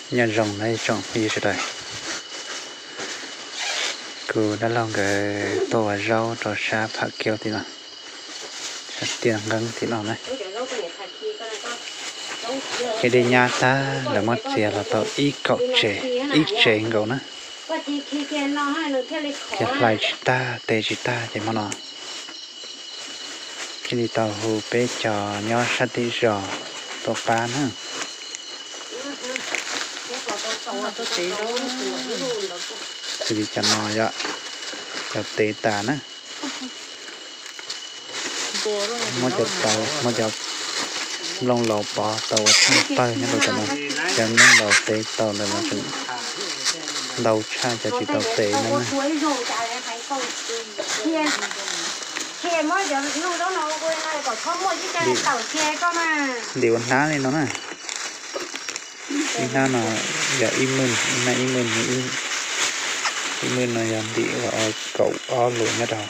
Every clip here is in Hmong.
Nyob zoo nawb tsoom phooj ywg sawv daws, kuv dab laug nkawd tuaj ua zaub rau sab Pham Kiaub tim no, sab tiaj nqeeb tim no na. Kev dej nyab tag lawv muab txiav los tau ib kaum tsev, ib tsev nkaus na. Ces hlais tsis tag, tev tsis tag ces hmo no cia li tau hu peb cov nyob sab tim zos tuaj pab na. Xws li cov no yog cov tev tas na. Muab cov tau, muab cov nplooj laus pov tau ua tshaj tawg nyob rau cov no. Cov nplooj laus tev tau lawm los tseem ntau tshaj cov tsis tau tev no na. Ntim ua hnab li no na. Ib hnab no yog ib mwj, ib hnab ib mwj, ib mwj no yog ntim ua kaum ob lus nyob rau.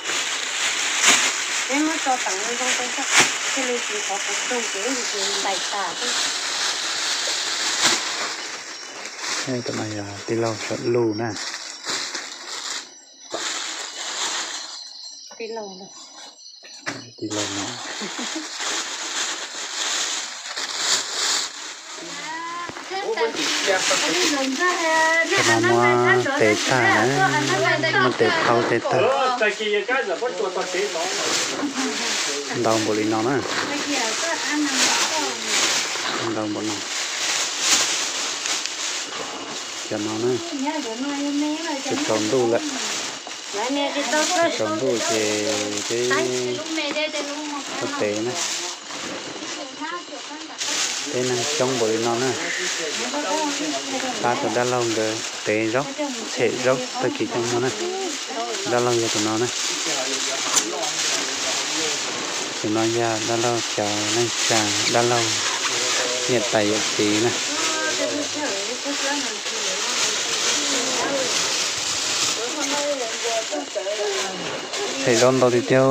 Tus no yog tij laug Saum Luj na. Tij laug no. Qhov no muab tev tag na, muab tev thaub tev tag. Ntau npaum li no na. Ntau npaum no. Cov no na, tsaus ntuj lawm. Tsaus ntuj ces peb tuaj tev na. Peb neeg coob npaum li no na. Pab tus dab laug nkawd tev zaub, tshem zaub tag kis coj mus na. Dab laug yog tus no na. Tus no yog dab laug cov neej tsa, dab laug niam tais yawm txiv na. Tshem zaub ntau tiag tiag,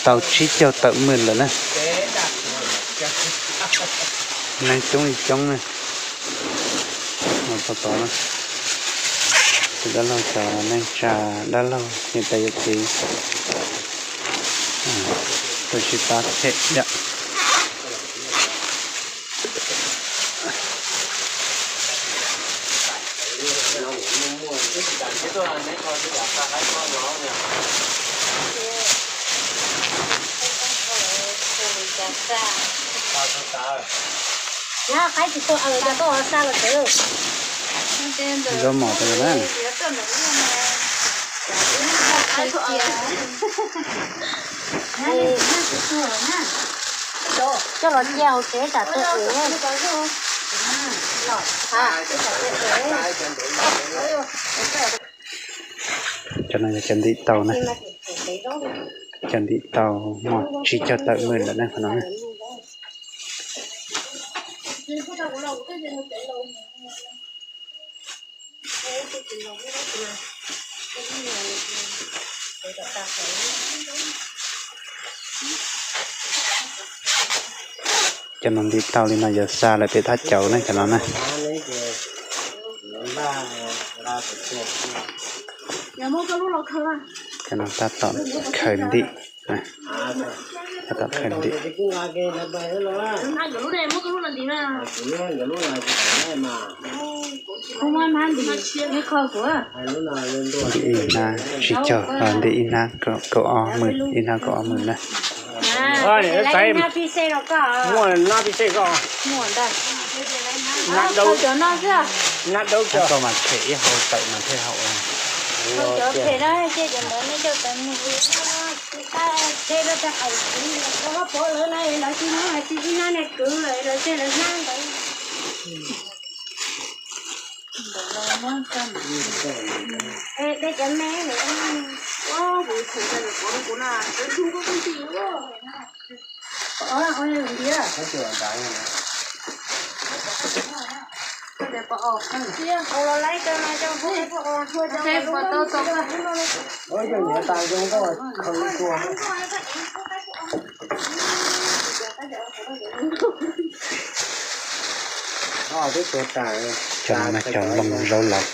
tau tsib caug tawm mwj lawm na. Neeg coob li coob na. Tus dab laug cov neej tsa, dab laug niam tais yawm txiv, tuaj sib pab tshem yom. Zaub mos tau na. Coj los cia hauv tsev tsam tuag ev. Cov no yog cov ntim tau na. Cov ntim tau muaj tsib caug tawm mwj lawm na qhov no na. Cov no ntim tau li no yuav xa lawm pem thaj cauv na cov no na. Cov no tab tom khaws ntim, tab tom khaws ntim. Ntim ib hnab tsib caug, ntim ib hnab kaum ob mwj, ib hnab kaum ob mwj na. Koj mas tshem ib hau tawm mas thiaj haum. Cov no mas cov nplooj zaub laus.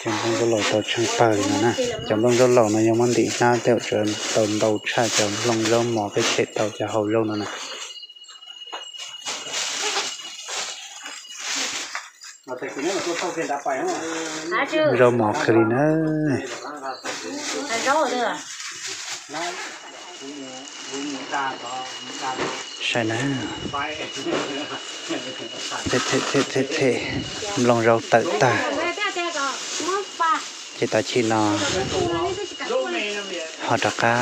Cov nplooj zaub laus tau tsheej pawg li no na. Cov nplooj zaub laus no yog muab ntim hnab tej zaum tseem tau ntau tshaj cov nplooj zaub mos peb tshem tau cov hau zaub no na. Zaub mos kawg li na. Saib na. Them them them them, nplooj zaub tawm tag. Ces tam sim no ho rov qab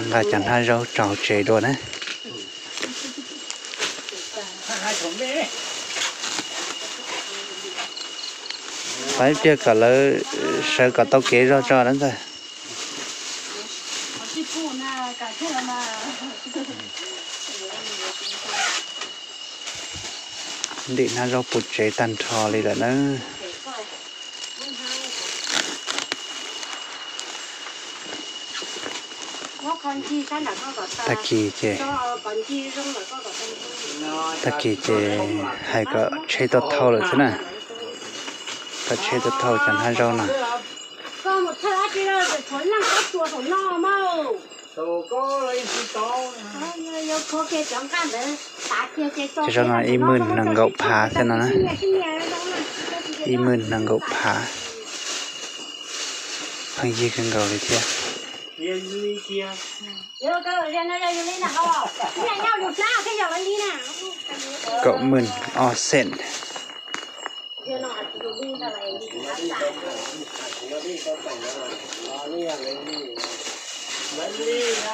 nqa cov hnab zaub tso hauv tsev dua na. Pab ib pliag kom lawv sawv kom tau kev zog tso na ntxawg. Ntim hnab zaub puv tsev tag nrho li lawm na. Tag kis ces, tag kis ces hais kom tsheb tuaj thauj lawm xwb na. Kom tsheb tuaj thauj cov hnab zaub no. Cov zaub no ib mwj nees nkaum phav thiab no na. Ib mwj nees nkaum phav. Pheej yig kawg nkaus li thiab. Kaum mwj ob xees.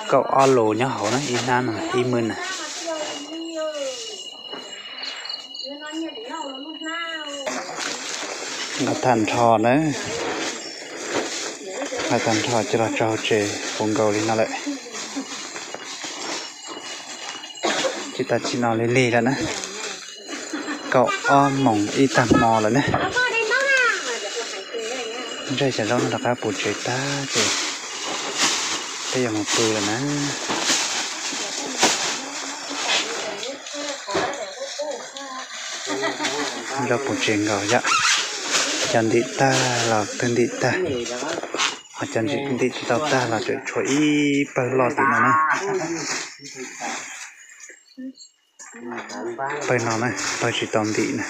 Kaum ob lus nyob hauv na, ib hnab no ib mwj na. Nqa tag nrho na. Nqa tag nrho coj los tso hauv tsev puv nkaus li no lawm. Ces tam sim no lig lig lawm na. Kaum ob moos ib tag hmo lawm na. Ntsaig cov zaub no rov qab puv tsev tag ces peb yuav mus pw lawm na. Zaub puv tsev nkaus yom. Cov ntim tag los twb ntim tag, ho cov ntim tsis tau tag los tseem tshuav ib pawg loj tim no na. Pawg no na, pawg tsis tau ntim na,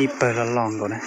ib pawg loj loj nkaus na.